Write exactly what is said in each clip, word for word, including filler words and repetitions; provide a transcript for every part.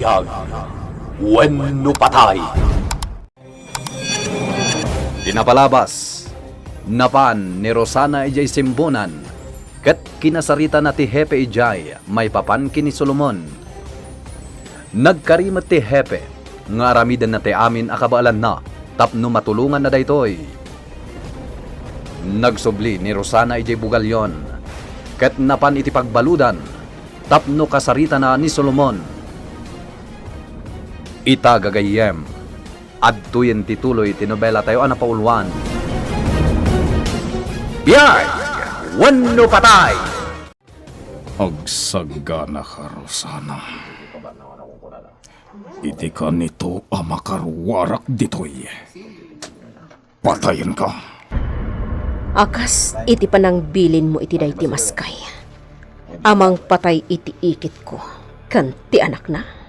Biag wenno patay. Ti napalabas, napan ni Rosana idiay simbunan, ket kinasaritana ti hepe idiay maipapan ken ni Solomon. Nagkari met ti hepe nga aramidenna ti amin a kabaelanna tapno matulonganna daytoy. Nagsubli ni Rosana idiay bugalyon, ket napan iti pagbaludan tapno kasaritana ni Solomon. Ita, gagayyem, adtoyen ti tuloy ti nobelatayo a napauluan. Biag wenno patay! Agsagana ka, Rosana. Iti kanito a makaruarak ditoy, patayenka. A kas iti panangbilinmo iti daydi maskay a mangpatay iti ikitko ken ti anakna?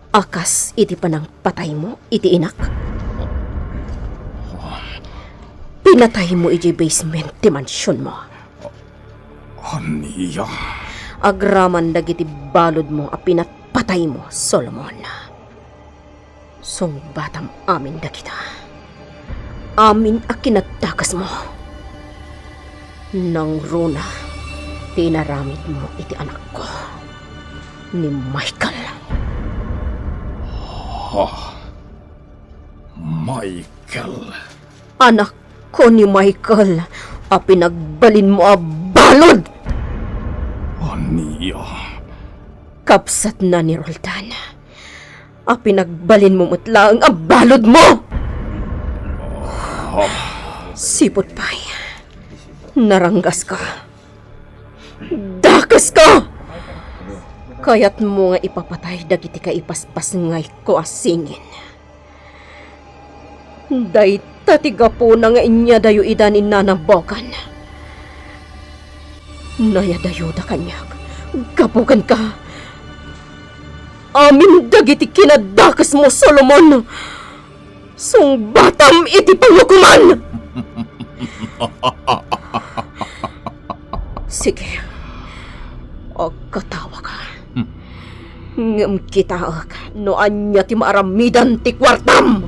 A kas iti panangpataymo iti inak? Pinataymo idiay basement ti mansionmo. Ania? Agraman dagiti baludmo a pinatpataymo, Solomon. Sungbatam amin dagita. Amin a kinadakesmo. Nangruna ti inaramidmo iti anakko, ni Michael. Ha? Michael? Anakko ni Michael a pinagbalinmo a balud! Ania? Kabsatna ni Roldan a pinagbalinmo met laeng a baludmo! Sipud pay, naranggaska. Dakeska! Kayatmo nga ipapatay dagiti kaipaspasngayko a singin. Dayta ti gapuna nga inyadayo ida ni Nana Bokan. Nayadayoda kaniak gapu kenka. Amin dagiti kinadakesmo, Solomon, sungbatam iti pangukoman! Sige, agkatawaka. Ngem kitaek no ania ti maaramidan ti kuartam.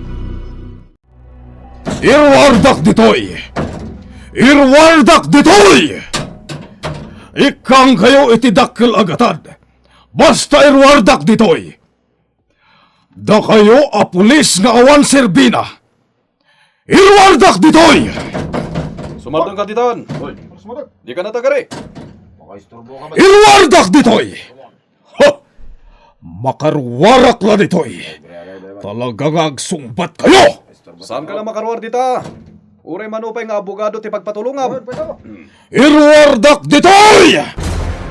Iruardak ditoy! Iruardak ditoy! Ikkangkayo iti dakkel a gatad. Basta iruardak ditoy! Dakayo a pulis nga awan serbina, iruardak ditoy! Sumardeng, Kapitan! Hoy, dika natagari! Iruardak ditoy! Ha! Makaruarak la ditoy! Talaga nga agsungbat kayo! Saanka la makaruar dita? Uray mano pay nga abogado ti pagpatulongam. Iruardak ditoy!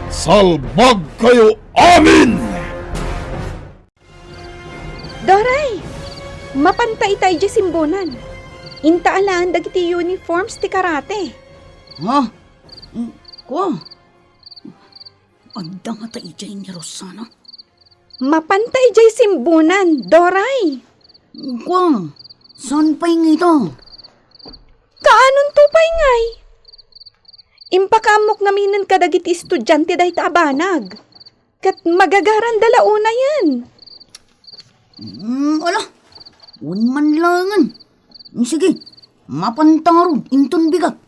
Salbag kayo amin! Doray! Mapanta ita idiay simbunan. Inta alaen dagiti uniforms ti karate. Ha? Mm, kua? Adda ngata idiay ni Rosana? Mapanta idiay simbunan, Doray. Kua? Saan pay ngita? Kaanonto pay ngay? Impakaammok ngaminen kadagiti estudiante dayta a banag. Ket magagaranda la unayen. Mm, ala, wen man laengen. Sige, mapanta ngarud inton bigat.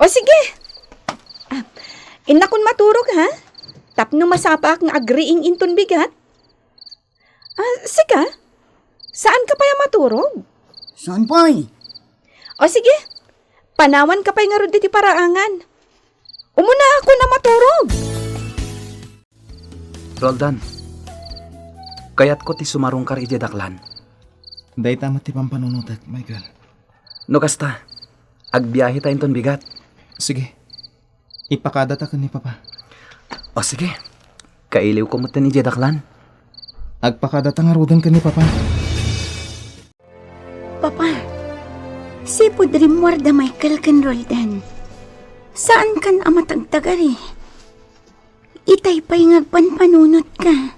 O sige. Ah, innakon maturog, ha? Tapno masapaak nga agriing inton bigat. Ah, sika? Saanka pay a maturog? Saan pay? O sige, panawanka pay ngarud iti paraangan. Umunaakon a maturog. Roldan, kayatko ti sumarungkar idiay daklan. Dayta met ti pampanunotek, Michael. No kasta, agbiaheta inton bigat. Sige. Ipakadata ken ni Papa. O sige. Kailiwko metten idiay daklan. Agpakadata ngaruden ken ni Papa. Papa, sipud rimmuar da Michael ken Roldan, saankan a matagtagari. Itay pay nga agpanpanunotka.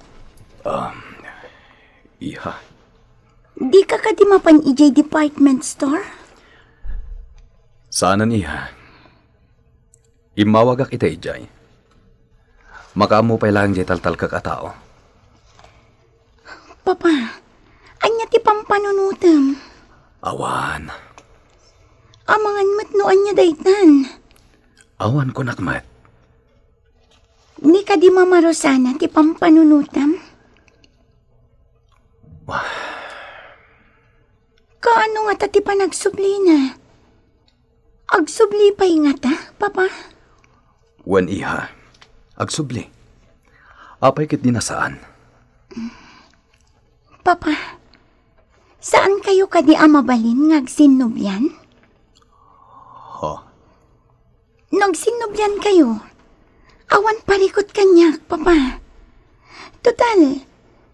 Um, iha. Dika kadi mapan idiay department store? Saanen, iha. Immawagak ita idiay. Makaammo pay laeng diay taltalkek a tao. Papa, ania ti pampanunotem? Awan. Amangan met no ania daytan. Awan kunak met. Ni kadi Mama Rosana ti pampanunotem? Kaano ngata ti panagsublina? Agsubli pay ngata, Papa? Wen, iha. Agsubli. Apay ket di nasaan? Papa, saan kayo kadi a mabalin nga agsinnublian? Ha? No agsinnublian kayo, awan parikut kaniak, Papa. Total,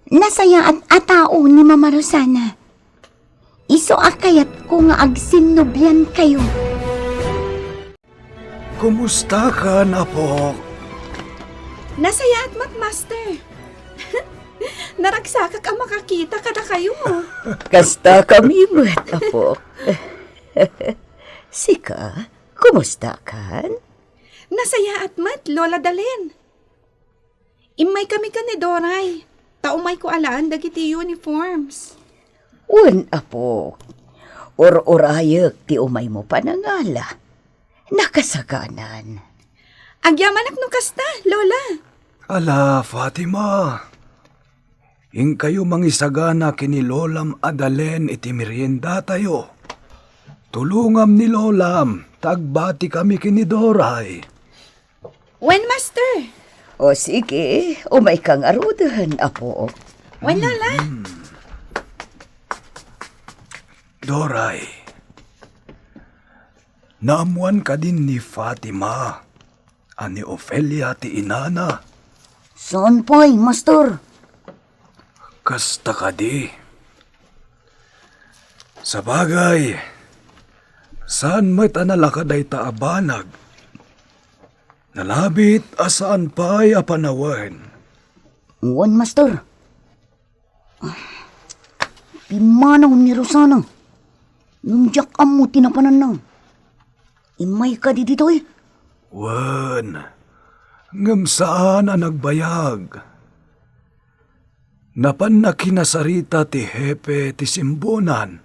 nasayaat a tao ni Mama Rosana. Isu a kayatko nga agsinnublian kayo. Kumustakan, apok? Nasayaat met, Master. Naragsakak a makakita kadakayo. Kasta kami met, apok. Sika, kumustakan? Nasayaat met, Lola Dalen. Immaykami ken ni Doray, ta umayko alaen dagiti uniforms. Wen, apok. Ur-urayek ti umaymo panangala. Nakasaganan. Agyamanak no kasta, Lola. Ala, Fatima. Inkayo mangisagana ken ni Lolam a Dalen iti meriendatayo. Tulongam ni Lolam, ta agbatikami ken ni Doray. Wen, Master. O sige, umayka ngaruden, apok. Wen, Lola. Doray, naammoan kadin ni Fatima a ni Ofelia ti inana? Saan pay, Master. Kasta kadi? Sabagay, saan met a nalaka dayta a banag. Nalabit a saan pay a panawen. Wen, Master. Pimmanaw ni Rosana. Ngem diak ammo ti napananna. Immay kadi ditoy? Wen, ngem saan a nagbayag. Napanna kinasarita ti hepe ti simbonan.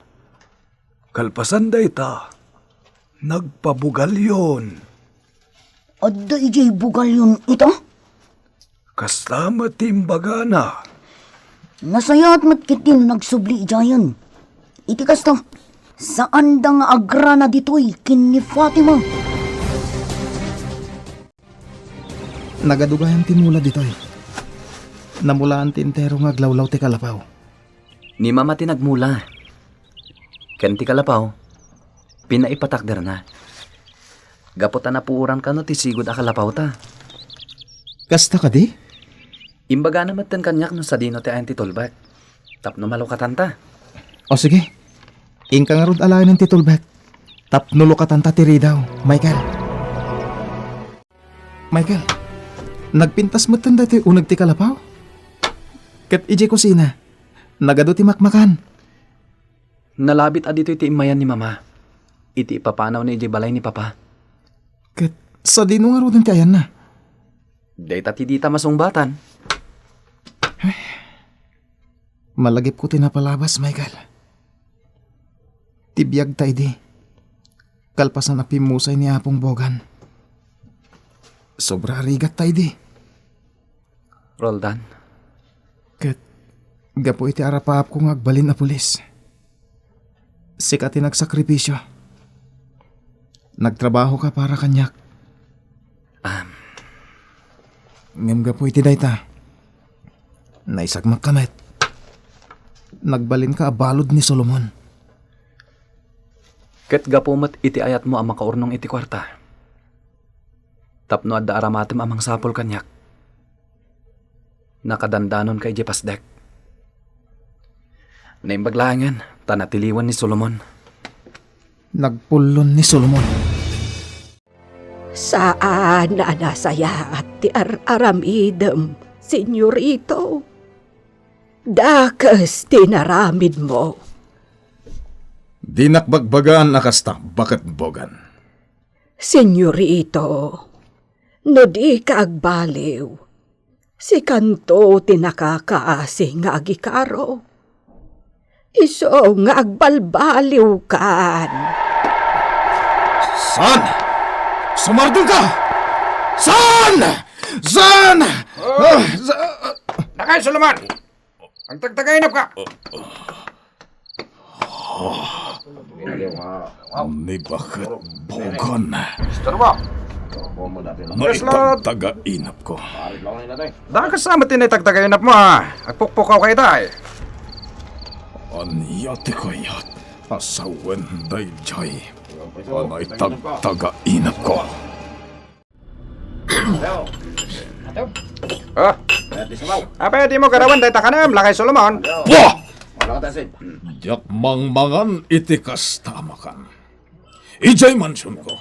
Kalpasan dayta, nagpabugalyon. Adda idiay bugalyon ita? Kasta met ti imbagana. Nasayaat met ketdi no nagsubli idiayen. Iti kasta, saanda nga agrana ditoy ken ni Fatima. Nagadu gayam ti mula ditoy. Namulaan ti entero nga aglawlaw ti kalapaw. Ni Mama ti nagmula. Ken ti kalapaw, pinaipatakderna. Gapu ta napuoran kano ti sigud a kalapawta. Kasta kadi? Imbagana metten kaniak no sadino ti ayan ti tulbek. Tapno malukatanta. O sige. Inka ngarud alaenen ti tulbek. Tapno lukatanta ti ridaw, Michael. Michael, nagpintas metten daytoy uneg ti kalapaw? Ket idiay kusina, nagadu ti makmakan. Nalabit a ditoy ti immayan ni Mama, iti ipapanawna idiay balay ni Papa. Ket sadino ngaruden ti ayanna? Dayta ti dita masungbatan. Malagipko ti napalabas, Michael. Ti biagta idi, kalpasan a pimmusay ni Apong Bogan. Sobra a rigatta idi. Roldan. Ket gapu iti arapaapko nga agbalin a pulis, sika ti nagsakripisio. Nagtrabahoka para kaniak. Am. Ngem gapu iti dayta, naisagmakka met. Nagbalinka a balud ni Solomon. Ket gapu met iti ayatmo a makaurnong iti kuarta, tapno adda aramatem a mangsapul kaniak, nakadandanonka idiay pasdek. Naimbag laengen ta natiliwan ni Solomon. Nagpullon ni Solomon. Saan a nasayaat ti ar-aramidem, Senyorito. Dakes ti naramidmo. Dinak bagbagaan a kasta, Baket Bogan. Senyorito, no dika agbaliw, Sikanto ti nakakaasi nga agikaro. Isu nga agbalbaliwkan. San? Sumardengka! San? San? Ah, sa- Lakay Solomon! Agtagtagainapka! Ni baket bukan. Mister Bob! Naitagtagainapko. Dakes sa met ti naitagtagainapmo, a. Agpukpukaw ka ita, ay. Ania ti kayat a sawen daydiay a naitagtagainapko? Ah. Apay, dimo garawen dayta kanem, Lakay Solomon? Bah! Diak mangmangan iti kasta a makan. Idiay mansionko,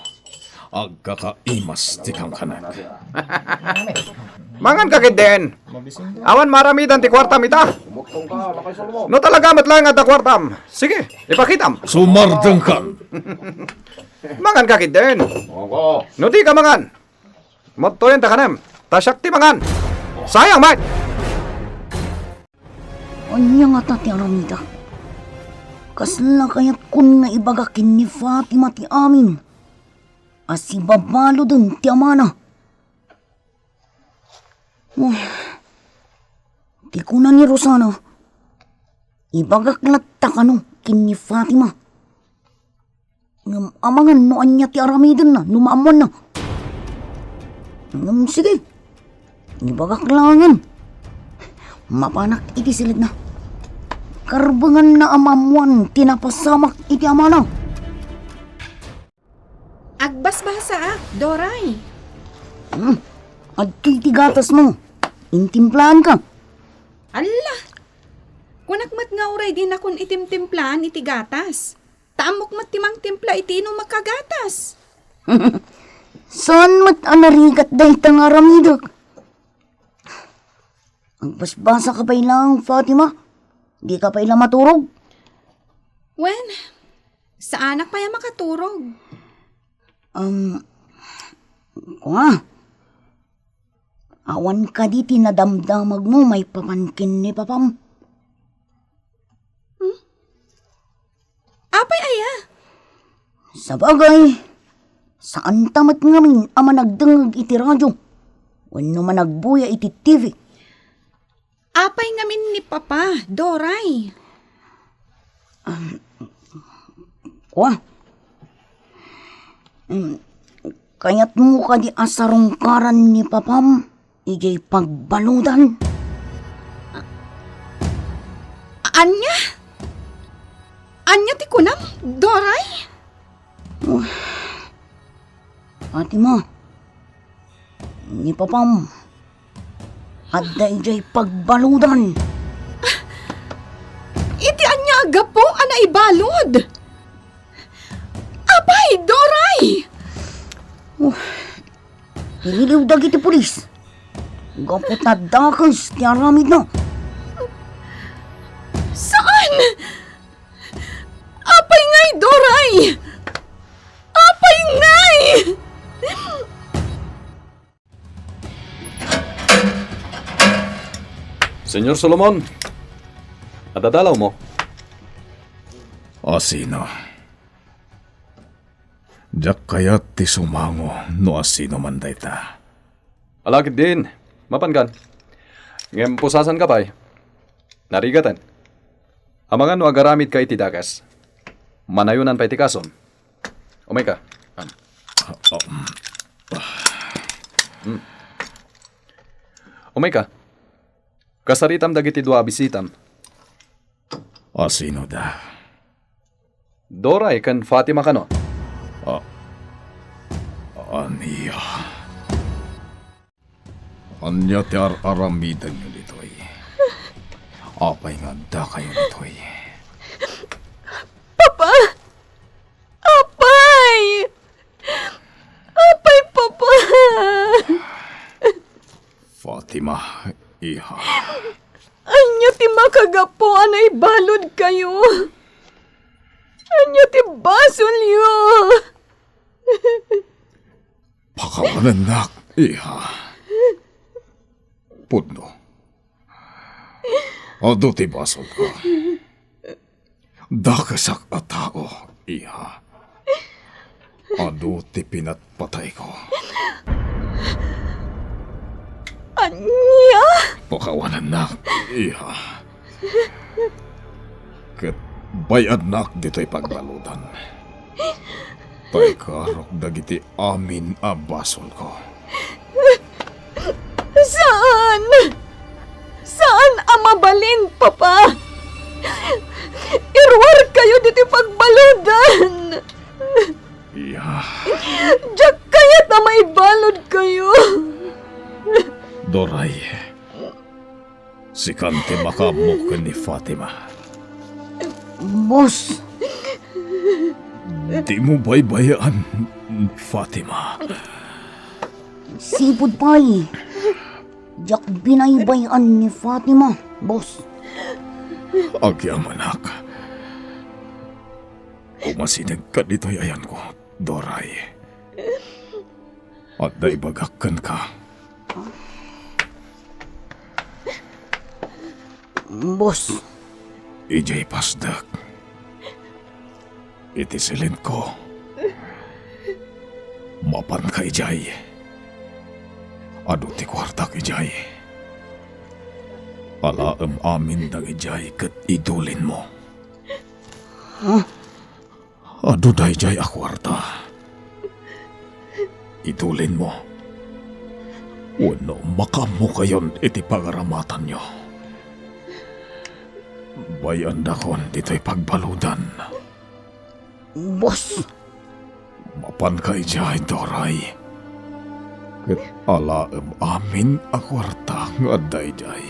agkakaimas ti kankanak. Mangan ka ketdin. Awan maaramidan ti kuartam ita. No talaga met laeng adda kuartam, sige, ipakitam. Sumardengkan. Mangan ka ketdin. No di ka mangan, madtoyenta kanem, ta siak ti mangan. Sayang met! Ania ngata ti aramida? Kasla kayatkon nga ibaga ken ni Fatima ti amin a sibabaloden ti amana? Uy, ti kuna ni Rosana, ibagak latta kano ken ni Fatima. Ngem amangan no ania ti aramidenna no maammoanna. Ngem sige, ibagak laengen. Mapanak iti silitna. Karbenganna a maammoan ti napasamak iti amana. Agbasbasaak, Doray. Hmm, adtoy ti gatasmo. Intimplaanka. Alla! Kunak met nga uray dinakon itimtimplaan iti gatas. Ta ammok met ti mangtimpla iti inumak a gatas. Saan met a narigat dayta nga aramidek? Agbasbasa ka pay laeng, Fatima? Di ka pay la maturog? Wen, saanak pay a makaturog. Um, kua, awan kadi ti nadamdamagmo maipapan ken ni papam? Hmm? Apay aya? Sabagay, saanta met ngamin a managdengngeg iti radio wenno managbuya iti T V. Apay ngamin ni Papa, Doray? Um, kua? Um, kayatmo kadi a sarungkaran ni Papam idiay pagbaludan? A-, ania? Ania ti kunam, Doray? Fatima, ni Papam adda idiay pagbaludan. Iti ania a gapu a naibalud? Apay, Doray! Oh, iliw dagiti pulis. Gapu ta dakes ti aramidna. Saan? Apay ngay, Doray? Apay ngay? Señor Solomon, adda dalawmo? Asino? Diak kayat ti sumango no asino man dayta. Ala ketdin, mapankan. Ngem pusasanka pay. Narigaten. Amangan no agaramidka iti dakes. Manayonan pay ti kasom. Umayka. Hmm. Umayka. Kasaritam dagiti dua a bisitam. Asino da? Doray ken Fatima kano? A-, ania? Ania ti ar-aramidenyo ditoy? Apay nga addakayo ditoy? Papa! Apay! Apay, Papa! Fatima, iha. Ania ti makagapu a naibaludkayo? Ania ti basolyo? Pakawanennak, iha. Pudno. Adu ti basolko. Dakesak a tao, iha. Adu ti pinatpatayko. Ania? Pakawanennak, iha. Ket bay-annak ditoy pagbaludan. Ta ikarok dagiti amin a basolko. Saan! Saan a mabalin, Papa! Iruarkayo ditoy pagbaludan! Iya. Diak kayat a maibaludkayo! Doray, sikan ti makaammo ken ni Fatima. Boss! Dimo baybay-an, Fatima. Sipud pay, diak binaybay-an ni Fatima, boss. Agyamanak. Umasidegka ditoy ayanko, Doray. Adda ibagak kenka. Boss. Idiay pasdek. Iti silidko. Mapanka idiay. Adu ti kuartak idiay. Alaem amin dagidiay ket idulinmo. Ha? Adu daydiay a kuarta. Idulinmo. Wenno makaammokayon iti pagaramatanyo. Bay-andakon ditoy pagbaludan. Boss! Mapanka idiay, Doray. Ket alaem amin a kuarta nga adda idiay.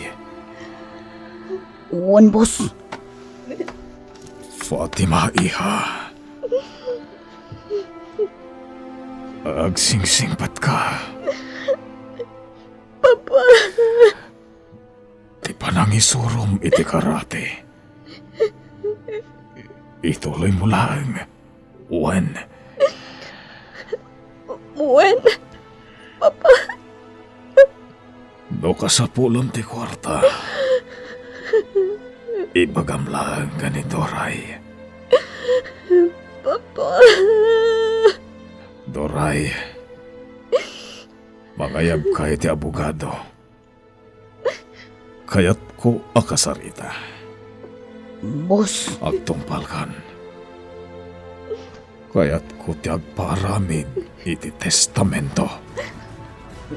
Wen, boss. Fatima, iha. Agsingsingpetka. Papa. Ti panangisurom iti karate. Ituloymo laeng. Wen. Wen, Papa. No kasapulan ti kuarta, ibagam laeng ken ni Doray. Papa. Doray, mangayabka iti abogado. Kayatko a kasarita. Boss. Agtungpalkan. Kayatko ti agpaaramid iti testamento.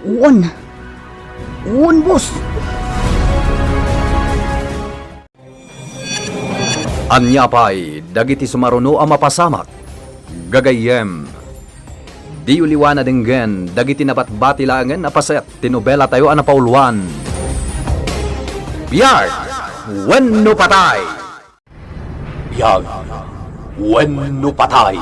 Wen. Wen, boss. Ania pay dagiti sumaruno a mapasamak? Gagayyem, diyo liwa a denggen dagiti nabatbati laengen a paset ti nobelatayo a napauluan, Biag wenno Patay! Biag wenno Patay!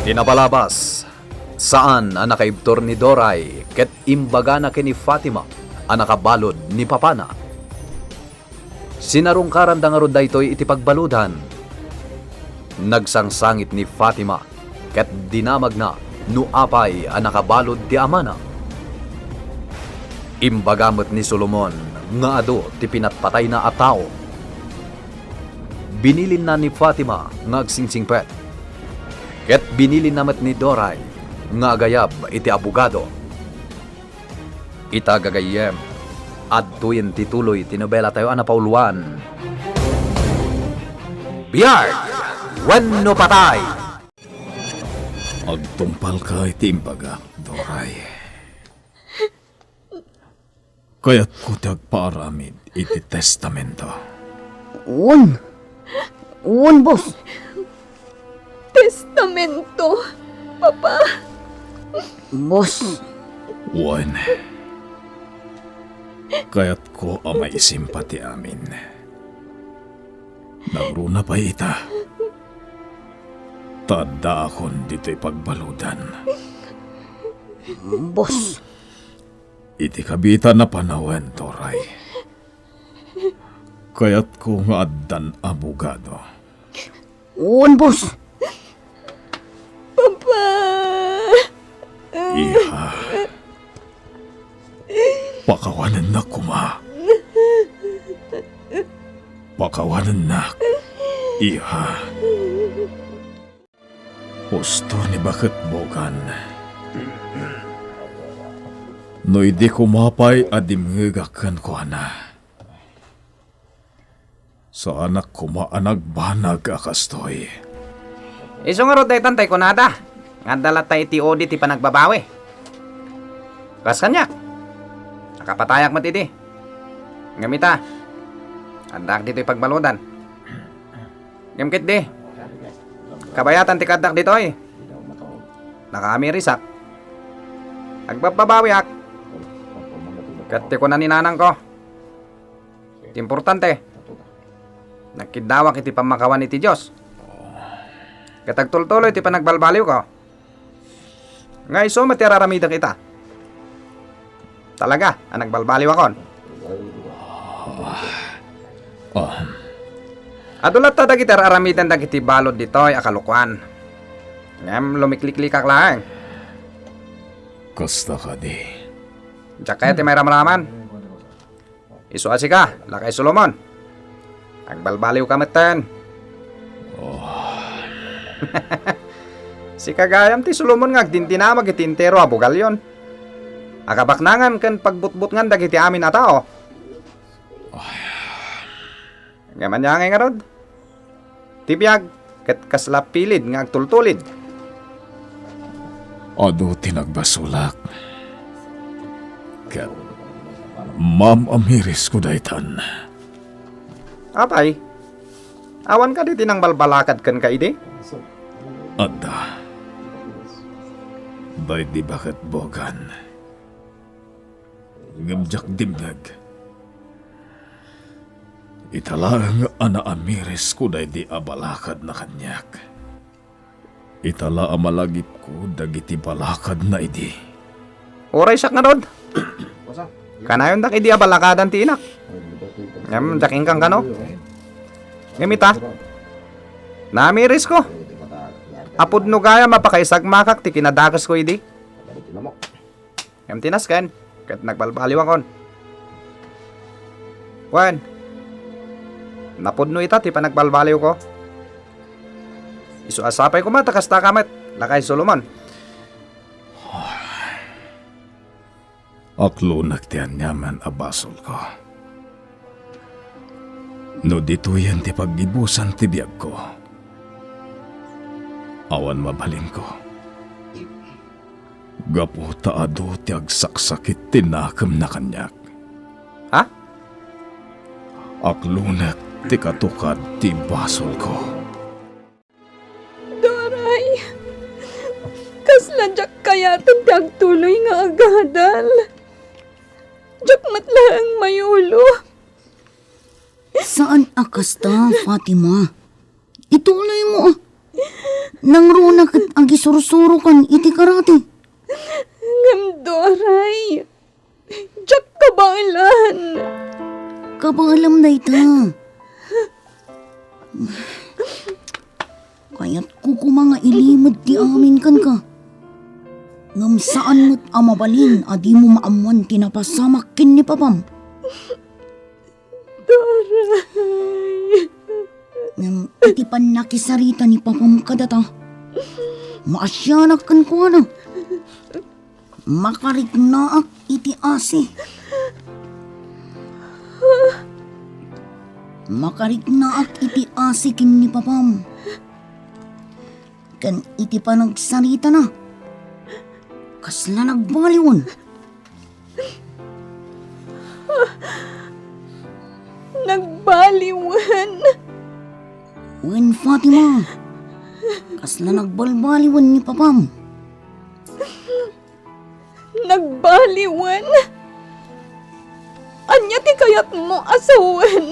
Ti napalabas, saan a nakaibtur ni Doray ket imbagana ken ni Fatima a nakabalud ni papana. Sinarungkaranda ngarud daytoy iti pagbaludan. Nagsangsangit ni Fatima ket dinamagna no apay a nakabalud ti amana. Imbaga met ni Solomon nga adu ti pinatpatayna a tao. Binilinna ni Fatima nga agsingsingpet, ket binilinna met ni Doray nga agayab iti abogado. Ita, gagayyem, adtoyen ti tuloy ti nobelatayo a napauluan, Biag wenno Patay! Agtungpalka iti imbagak, Doray. Kayatko ti agpaaramid iti testamento. Wen. Wen, boss. Testamento, Papa. Boss. Wen. Kayatko a maisimpa ti amin. Nangruna pay ita. Ta addaakon ditoy pagbaludan. Boss. Iti kabiitan a panawen, Doray. Kayatko nga addan abogado. Wen, boss. Papa! Iha. Pakawanennak koma. Pakawanennak, iha. Husto ni Baket Bogan. No idi koma pay a dimngegak kenkuana, saanak koma a nagbanag a kastoy. Isu ngarud daytan tay kunada, nga adda latta iti udi ti panagbabawi. Kas kaniak, nakapatayak met idi. Ngem ita, addaak ditoy pagbaludan. Ngem ketdi, kabayatan ti kaaddak ditoy, nakaamirisak. Agbabbabawiak. Ket ti kuna ni nanangko, ti importante, nagkiddawak iti pammakawan iti Dios. Ket agtultuloy ti panagbalbaliwko. Nga isu met ti ar-aramidek ita. Talaga a nagbalbaliwakon. Ah. Adu latta dagiti ar-aramiden dagiti balud ditoy a kalokuan. Ngem lumikliklikak laeng. Kasta kadi. Diak kayat ti mairamraman. Isu a sika, lakay Solomon. Agbabaliwka metten. Oh. Sika gayam ti Solomon nga agdindinamag iti entero a bugalyon. Agabaknangan ken pagbutbutngan dagiti amin a tao. Ngem ania ngay ngarud? Ti biag ket kasla pilid nga agtultulid. Adu ti nagbasolak. Ket mam-amirisko daytan. Apay, awan kadi ti nangbalbalakad kenka idi? Adda. Daydi Baket Bogan. Ngem diak dimngeg. Ita laeng a naamirisko daydi a balakadna kaniak. Ita la a malagipko dagiti balakadna idi. Uray siak ngarud. Kanayondak idi a balakadan ti inak. Ngem diak inkang kano. Ngem ita, naamirisko. Apudno gayam a pakaisagmakak ti kinadakesko idi. Ngem ti nasken, ket nagbalbaliwakon. Wen, napudno ita ti panagbalbaliwko. Isu a sapay koma ta kastaka met, lakay Solomon. Aklonek ti aniaman a basolko. No ditoyen ti paggibusan ti biagko, awan mabalinko. Gapu ta adu ti agsaksakit ti nakemna kaniak. Ha? Aklonek ti katukad ti basolko. Doray, kasla diak kayaten ti agtuloy nga agadal. Diak met laeng mayulo. Saan a kasta, Fatima. Ituloymo, a. Nangruna ket agisursurokan iti karate. Ngem, Doray, diak kabaelan. Kabaelam dayta. Kayatko koma nga ilimed ti amin kenka. Ngem saan met a mabalin a dimo maammoan ti napasamak ken ni papam. Doray. Ngem iti pannakisarita ni papam kadata, maasianak kenkuana. Makariknaak iti asi. Makariknaak iti asi ken ni papam. Ken iti panagsaritana, kasla nagbaliwen. Nagbaliwen. Wen, Fatima, kasla nagbalbaliwen ni papam. Nagbaliwen? Ania ti kayatmo a sawen?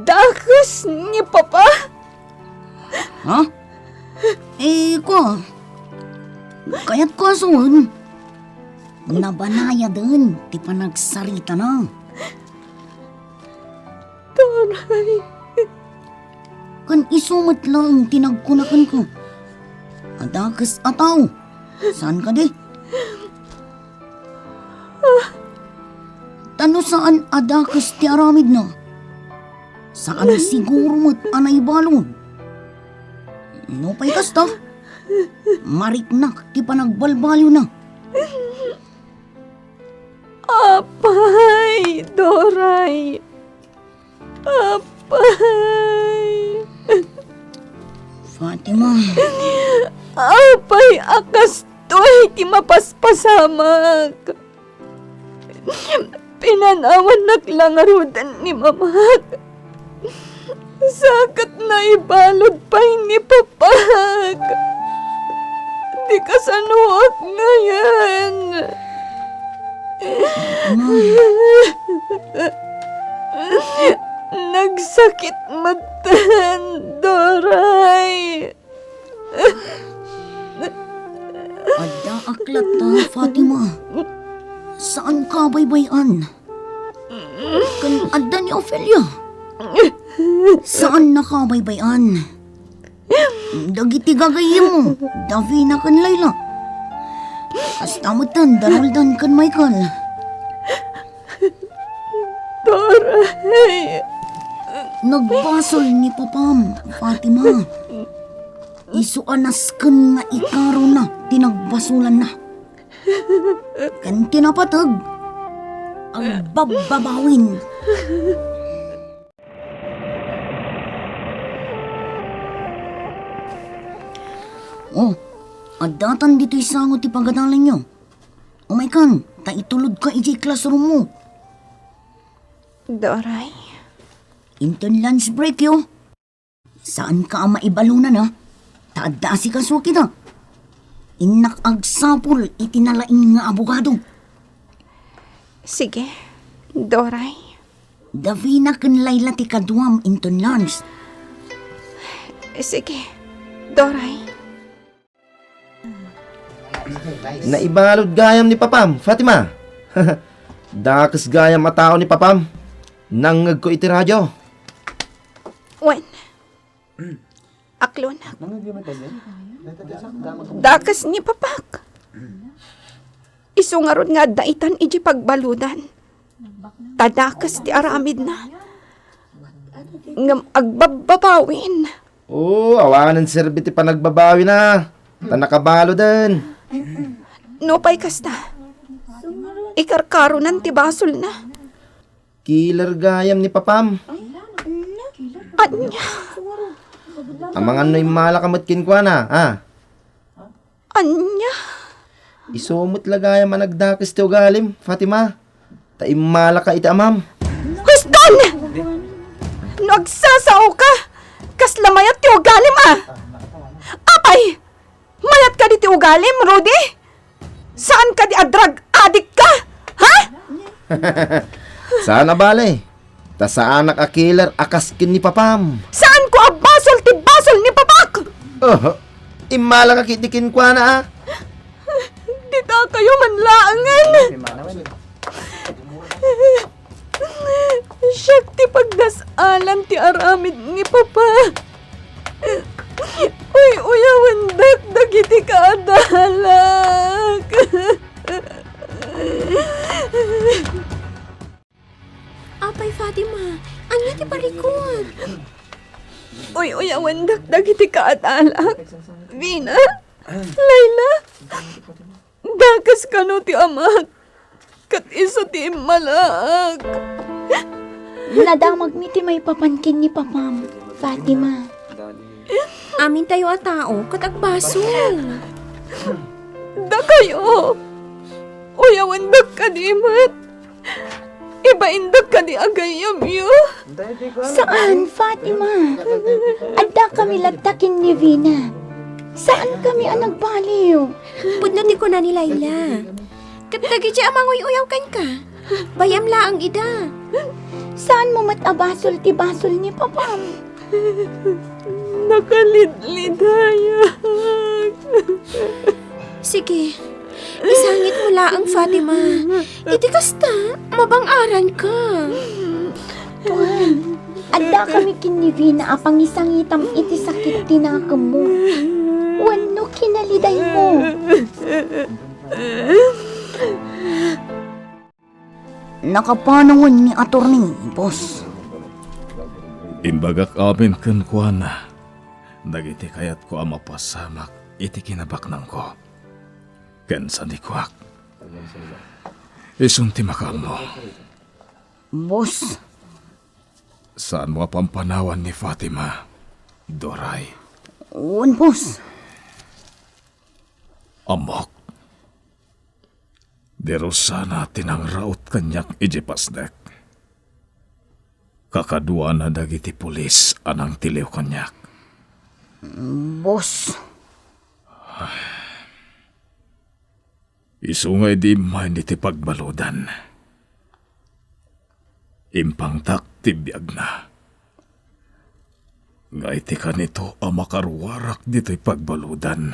Dakes ni Papa? Ha? Eh, ko. Kayatko a sawen. Nabanayaden ti panagsaritana. Taray. Ken isu met laeng ti nagkuna kenka, a dakes a tao. Saan kadi? Saan a dakes ti aramidna. Saan siguro met a naibalud. Nupay kasta, mariknak ti panagbalbaliwna. Apay, Doray! Apay! Fatima. Apay a kastoy ti mapaspasamak? Pinanawannak la ngaruden ni mamak. Sa ket naibalud pay ni papak. Di kasanoak ngayen. Ama. Nagsakit metten, Doray. Addaak latta, Fatima. Saanka a baybay-an. Ken adda ni Ofelia. Saannaka a baybay-an. Dagiti gagayyemmo, Davina ken Laila. Kasta metten da Roldan ken Michael. Doray. Nagbasol ni papam, Fatima. Isu a nasken nga ikarona ti nagbasolanna. Ken ti napateg, agbabbabawin. Oh, addatan ditoy sango ti pagadalanyo. Umaykan, ta itulodka idiay classroommo. Doray. Inton lunch break yo, saanka a maibalunana, ta adda asikasuak ida. Innak agsapul iti nalaing nga abogado. Sige, Doray. Davina ken Laila ti kaduam inton lunch. Sige, Doray. Naibalud gayam ni papam, Fatima. Dakes gayam a tao ni papam. Nangngegko iti radio. Wen. Aklon. Dakes ni papak. Isu ngarud nga adda itan iti pagbaludan. Ta dakes ti aramidna. Ngem agbababawin. Oo, awanen serbi ti panagbabawina. Ta nakabaluden. Nupay kasta, ikarkaronan ti basolna. Killer gayam ni papam. Ania? Amangan no immalaka met kenkuana, a? Ania? Isu met la gayam a nagdakes ti ugalim, Fatima. Ta immalaka iti amam. Huston! No agsasaoka, kasla mayat ti ugalim, a? Apay! Mayat kadi ti ugalim, Rudy? Saan kadi a drug addict ka? Ha? Saan a bale. Ta saanak a killer a kas ken ni papam. Saanko a basol ti basol ni papak! Oho. Immalaka ketdi kenkuana, a? Dita kayo man laengen. Siak ti pagdas-alan ti aramid ni Papa. Uy-uyawendak dagiti kaadalak. Apay Fatima, ania ti parikut? Uy-uyawendak dagiti kaadalak. Vina, Laila, dakes kano ti amak. Ket isu ti immalaak. Nadamagmi ti maipapan ken ni Papam, Fatima. Amintayo a tao ket agbasol. Dakayo, uyawendak kadi met. Ibaindak kadi a gayyemyo. Saan, Fatima. Addakami latta ken ni Vina. Saankami a nagbaliw. Pudno ti kuna ni Laila. Ket dagiti a manguy-uyaw kenka, bay-am laeng ida. Saanmo met a basol ti basol ni Papam. Nakalidlidayak. Sige, isangitmo laeng, Fatima. Iti kasta, mabang-aranka. Wen, addakami ken ni Vina a pangisangitam iti sakit ti nakemmo. Wenno kinalidaymo. Nakapanawan ni attorney, boss. Imbagak amin kenkuana dagiti kayatko a mapasamak iti kinabaknangko. Ken sanikuak, isun ti makaammo. Boss. Saanmo a pampanawan ni Fatima, Doray? Wen, boss. Ammok. Ni Rosana ti nangraut kaniak idiay pasnek. Kakaduana dagiti pulis a nangtiliw kaniak. Boss. Isu nga idi immay iti pagbaludan, impangtak ti biagna. Nga iti kanito a makaruarak ditoy pagbaludan,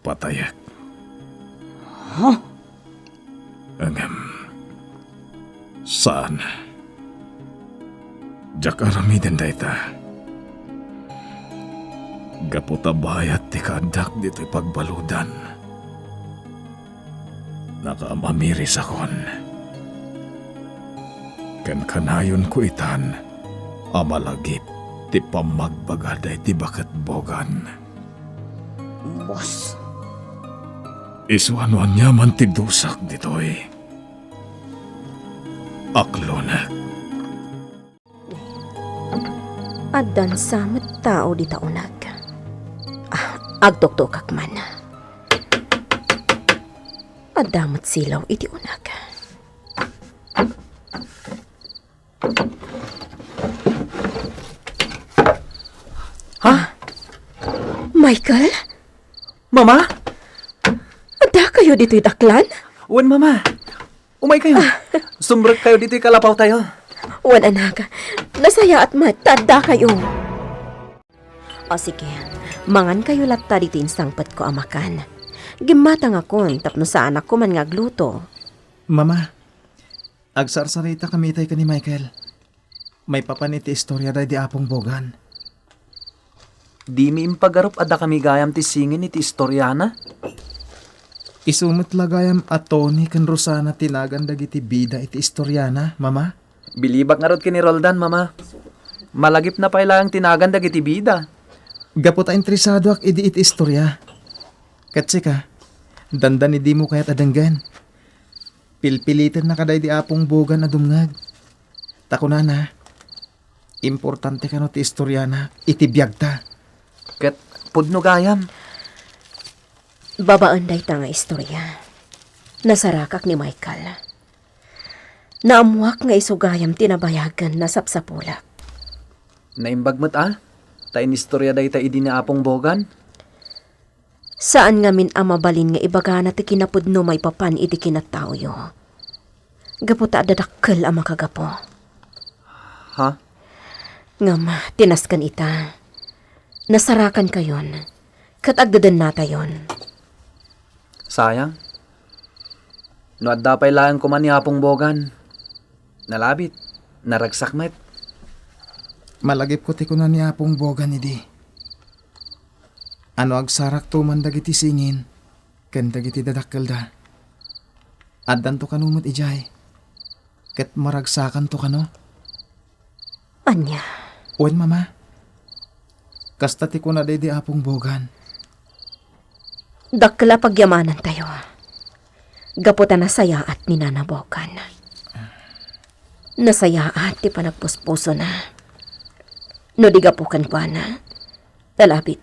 patayek. Ha? Ngem, saan. Diak aramiden dayta. Gapu ta bayat ti kaaddak ditoy pagbaludan, nakaamamirisakon. Ken kanayonko itan a malagip ti pammagbaga daydi baket Bogan. Boss. Isu a no aniaman ti dusak ditoy, aklonek. Addan sa met tao dita uneg. Ah, agtuktukak man. Adda met silaw iti uneg. Ha? Michael? Mama? Adda kayo ditoy daklan? Wen, Mama. Umay kayo. Ah. Sumrek kayo ditoy kalapaw tayo. Wen, anak. Nasayaat met ta adda kayo. O sige, mangan kayo latta ditoy insangpetko a makan. Gimmatangakon tapno saanak koman nga agluto. Mama, agsarsaritakami itay ken ni Michael. Maipapan iti istorya daydi Apong Bogan. Dimi impagarup a dakami gayam ti singin iti istoriana? Isu met la gayam a Tony ken Rosana ti nagan dagiti bida iti istoriana, Mama? Bilibak ngarud ken ni Roldan, Mama. Malagipna pay laeng ti nagan dagiti bida. Gapu ta interesadoak idi iti istorya. Ket sika, dandani dimo kayat a denggen. Pilpilitennaka daydi Apong Bogan a dumngeg. Ta kunana, importante kano ti istoriana iti biagta. Ket pudno gayam. Babaen dayta nga istorya, nasarakak ni Michael. Naammoak nga isu gayam ti nabayagen a sapsapulek. Naimbag met a, ta inistorya dayta idi ni Apong Bogan? Saan ngamin a mabalin nga ibagana ti kinapudno maipapan iti kinataoyo. Gapu ta adda dakkel a makagapu. Ha? Ngem, tinasken ita. Nasarakankayon, ket agdedennatayon. Sayang. No adda pay laeng koma ni Apong Bogan, nalabit, naragsak met. Malagipko ti kuna ni Apong Bogan idi. A no agsarakto man dagiti singin ken dagiti dadakkelda, addanto kano met idiay, ket maragsakanto kano. Ania? Wen, Mama. Kasta ti kuna daydi Apong Bogan. Dakkel a pagyamanantayo. Gapu ta nasayaat ni Nana Bogan. Nasayaat ti panagpuspusona. No di gapu kenkuana, talabit,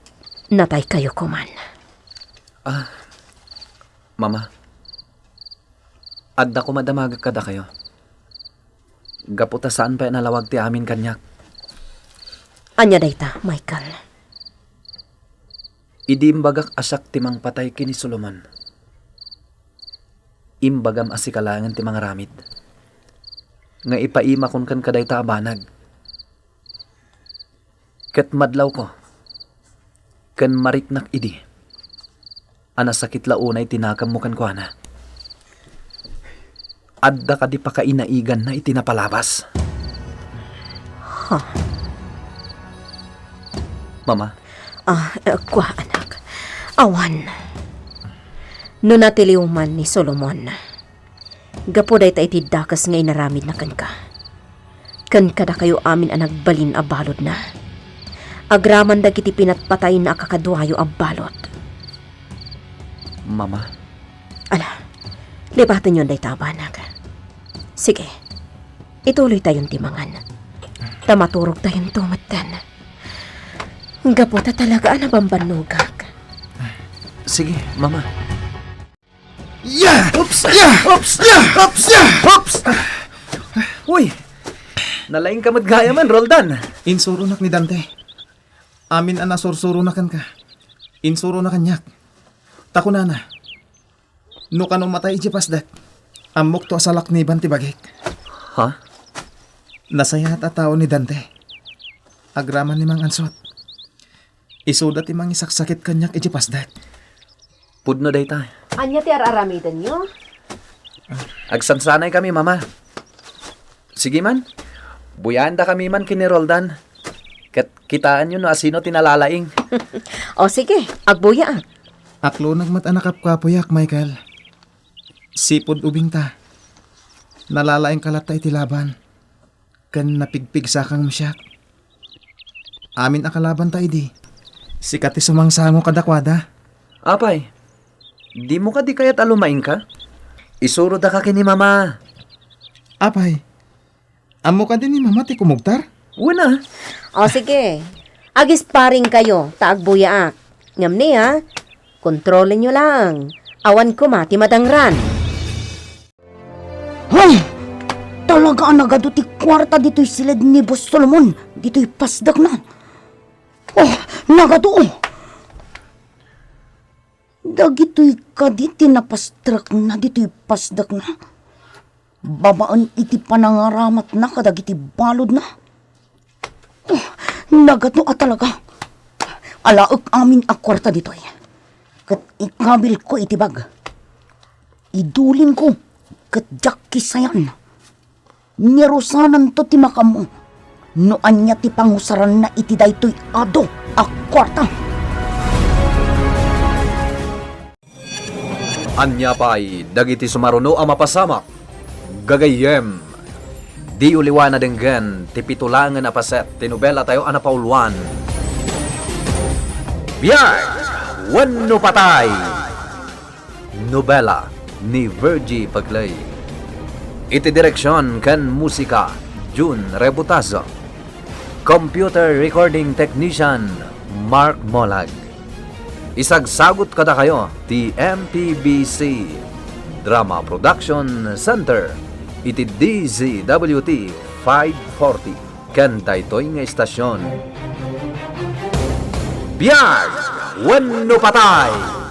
nataykayo koman. Ah, Mama, adda koma damagek kadakayo. Gapu ta saan pay a nalawag ti amin kaniak. Ania dayta, Michael? Idi imbagak a siak ti mangpatay ken ni Solomon, imbagam a sika laengen ti mangaramid nga ipaimakon kenka dayta a banag. Ket madlawko, ken mariknak idi a nasakit la unay ti nakemmo kenkuana. Adda kadi pakainaiganna iti napalabas? Ha? Mama? Ah, eh, kua, anak. Awan. No natiliw man ni Solomon, Gapu dayta iti dakes nga inaramidna kenka, ken kadakayo amin a nagbalin a baludna, agraman dagiti pinatpatayna a kakaduayo a balud. Mama. Ala, libatenyon dayta a banag. Sige, ituloytayon ti mangan. Ta maturogtayonto metten. Gapu ta talaga a nabambannogak. Sige, Mama. Ya! Oops! Ya! Oops! Ya! Oops! Ya! Oops! Uy! Nalaingka met gayam, Roldan. Insuronak ni Dante. Amin a nasursurona kenka. Insurona kaniak. Ta kunana, "No kano matay idiay pasdek, ammokto a salakniban ti bagik." Ha? Nasayaat a tao ni Dante. Agraman ni Mang Ansot. Isuda ti mangisaksakit kaniak idiay pasdek. Pudno dayta. Ania ti ar-aramidenyo? Agsansanaykami, Mama. Sige man. Buyaendakami man ken ni Roldan. Ket kitaenyo no asino ti nalalaing. O sige, agbuyaak. Aklonag met a nakapkapoyak, Michael. Sipud ubingta, nalalaingka latta iti laban, ken napigpigsakang siak. Amin a kalabanta idi, sika ti sumangsango kadakuada. Apay, dimo kadi kayat a lumaingka? Isurodaka ken ni Mama. Apay, ammo kadi ni Mama ti kumugtar? Wen a. O sige, agisparingkayo ta agbuyaak. Ngem ni, a, kontrolenyo laeng. Awan koma ti madangran. Hay! Talaga a nagadu ti kuarta ditoy siled ni Boss Solomon, ditoy pasdekna. Oh, nagadu! Dagitoy kadi ti napastrekna ditoy pasdekna? Babaen iti panangaramatna kadagiti baludna? Oh, nagadu a talaga. Alaek amin a kuarta ditoy. Ket ikabilko iti bag. Idulinko ket diak kisayan. Nirusananto ti makaammo no ania ti pangusaranna iti daytoy adu a kuarta. Ania pay dagiti sumaruno a mapasamak? Gagayyem, diyo liwa a denggen ti pito laengen a paset ti nobelatayo a napauluan, Biag Wenno Patay. Nobela ni Virgie Paclay. Iti direksion ken musika, Jun Rebutazo. Computer recording technician, Mark Molag. Isagsagut kadakayo ti M P B C Drama Production Center iti D Z W T five forty ken daytoy nga istasion. Biag Wenno Patay!